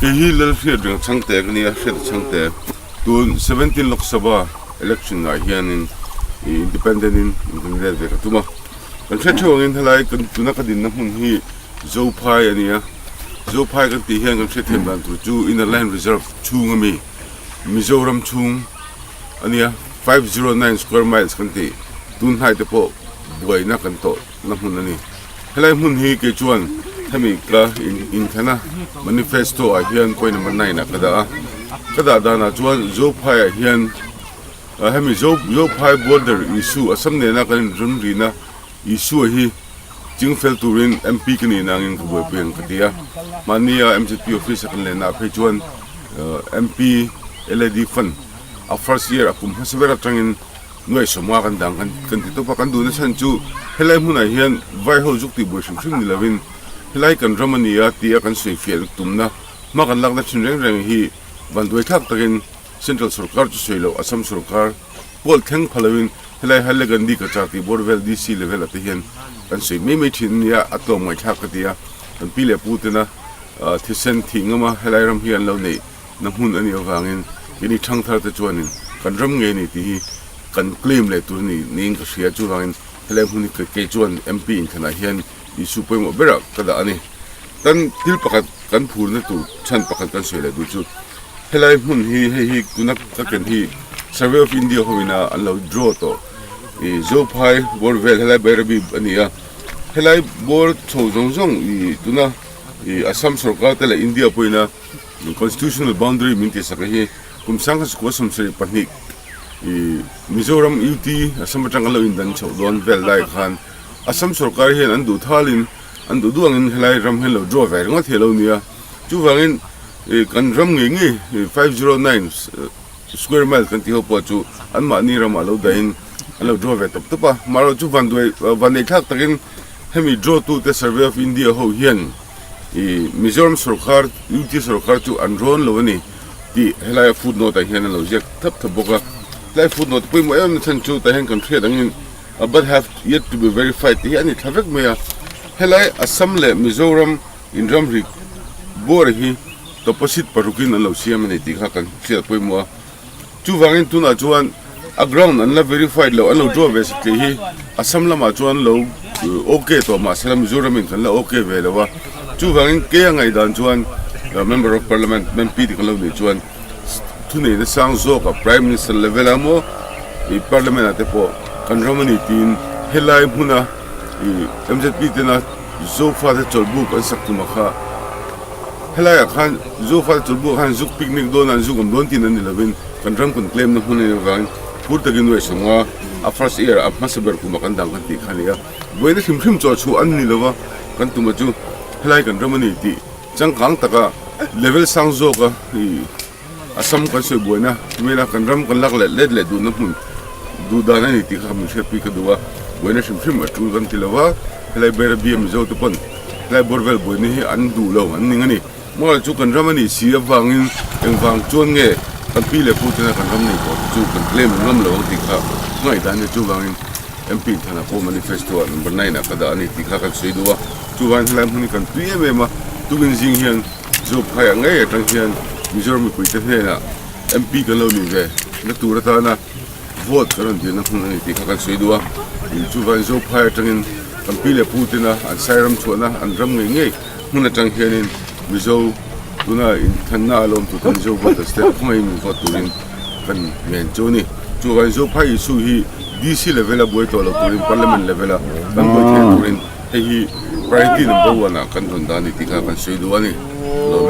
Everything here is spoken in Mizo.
Kei hi Lalhriat reng chhangte ka nia, Hriata chhangte. Tun 17 Lok Sabha election ah hianin independent in kan let ve ka tum a. Kan hriat theuh angin helai kan tuna ka dinna hmun hi Zophai a ni a. Zophai kan tih hian kan hriatthiam dan tur chu Inner Line Reserve chhung ami Mizoram chhung a nia, 509 square miles kan tih tun hnai te pawh buaina kan tawh na hmun a ni. Helai hmun hi kei chuan hemi ka inthana manifesto ah hian point number 9 ah ka dah a. Ka dah danah chuan Zophai ah hian hemi Zophai border issue Assam nena kan inremrina issue hi chingfel turin MP ka nih nangin ka buaipui ang ka ti a. Mahnia MZP office a kan lenah phei chuan MP LAD fund a first year a kum hmasa ber atangin Nuai sawmnga kan dang kan kan ti tawp a, kan duhna chhan chu helai hmunah hian vai ho zuk tih buai hrim hrim ni lovin helai kan ram a ni a tia kan sawi fiah tumna hma kan lakna thin reng reng hi vanduai thlak takin Central sorkar chu sawi loh Assam sorkar pawl thleng pha lovin helai Hailakandi Cachar tih bawr vel DC level ah te hian kan sawi mai mai thin a nia a tlawm ngaihthlak ka ti a, kan pi leh pu tena thisen thih ngama helai ram hi an lo neih Na hmun a nih avangin keini thangthar te chuanin kan ram ngei a ni tih hi kan claim leh tur a ni niin ka hria. Chuvangin helai hmun hi kei chuan MP inthlanah hian issue pawimawh berah ka dah a ni. Tan thil pakhat kan phurna tur chhan pakhat kan sawi leh duh chu helai hmun hi hei hi tuna ka ken hi Survey of India hoin a an lo draw tawh ih Zophai bawr vel helai Bairabi a ni a, helai bawr chho zawng zawng ih tuna ih Assam sorkar te leh India pawhin a Constitutional boundary min tih sak hi kum sangkhat sakua 72 ih Mizoram UT Assam atang an lo indan chhoh dawn vel lai khan Assam sorkar hian an duh thalin an duh duh angin helai ram hian lo draw ve ringawt hi a lo nia. Chuvangin ih kan ram ngei ngei 509 square mile kan tih ho pawh chu anmahni ramah lo dahin an lo draw ve tawp tawp a. Mahro chu vanduai vanneih thlak takin hemi draw tute Survey of India ho hian I Mizoram sorkar, UT sorkar chu an rawn lo a ni tih helaia footnote ah hian an lo ziak thap thap bawk a. Helai footnote pawimawh em em chhan chu tah hian kan hriat angin a but have yet to be verified tih hi a ni thla vek mai a. Helai Assam leh Mizoram inramri bawr hi toposit parukin an lo siam a ni tih kha kan hriat pawimawh a. Chuvangin tunah chuan a ground an la verified loh an lo draw ve satliah hi Assam lamah chuan lo ok tawh mahse la Mizoram in kan la ok ve lo a, chuvangin kei a ngaihdan chuan Member of Parliament MP te kan lo nih chuan thuneihna sang zawk a Prime Minister level ah maw ih Parliament ah te pawh kan ram a ni tiin helai hmuna ih MZP tena Zofa te chawlhbuk an sak tumah kha Helaiah khan Zofa chawlhbuah khan zuk picnic dawn a an zuk awm dawn tiin an ni lovin kan ram kan claim na hmun a nih avangin phur takin nuai sawmnga a first year a hmasa ber kumah kan dang kan tih kha a ni a. Buaina hrim hrim chaw chhuah an ni lova kan tumah chu helai kan ram a ni tih changkang taka level sang zawka ih Assam kan sawi buaina mela kan ram kan lak leh let leh duhna hmun duh dan a ni tih kha min hriatpui ka duh a, buaina hrim hrim a tul kan ti lo va, helai Bairabi a Mizo te pawn helai bawrvel buaina hi an duh lo an ning a ni. Mawla chu kan ram a nih si avangin engvang chuan nge kan pi leh pu tena kan ram nei tawh te chu kan claim ngam lo ang tih kha ngaihdan a ni. Chuvangin MP Thana pawh manifesto ah number 9 ah ka dah a ni tih kha kan sawi duh a, chuvangin helai hmun hi kan tui em em a, tukin zing hian Zophaiah ngei atang hian Mizoram mipuite hnenah MP kan lo nih ve na tur atana vote kan rawn dilna hmun a ni tih kha kan sawi duh a. Chuvangin Zophai atangin kan pi leh pu tena an sairam chhuahna an ram ngei ngei hmun atang hianin Mizo tuna inthanna a lawm tur kha Mizo voters te khawngaihin min vote turin kan ngen chu a ni. Chuvangin Zophai issue hi DC level a buai tawh lo turin Parliament level a kan buai theih turin hei hi priority number one ah kan rawn dah a ni tih kha kan sawi duh a ni. Lawm e.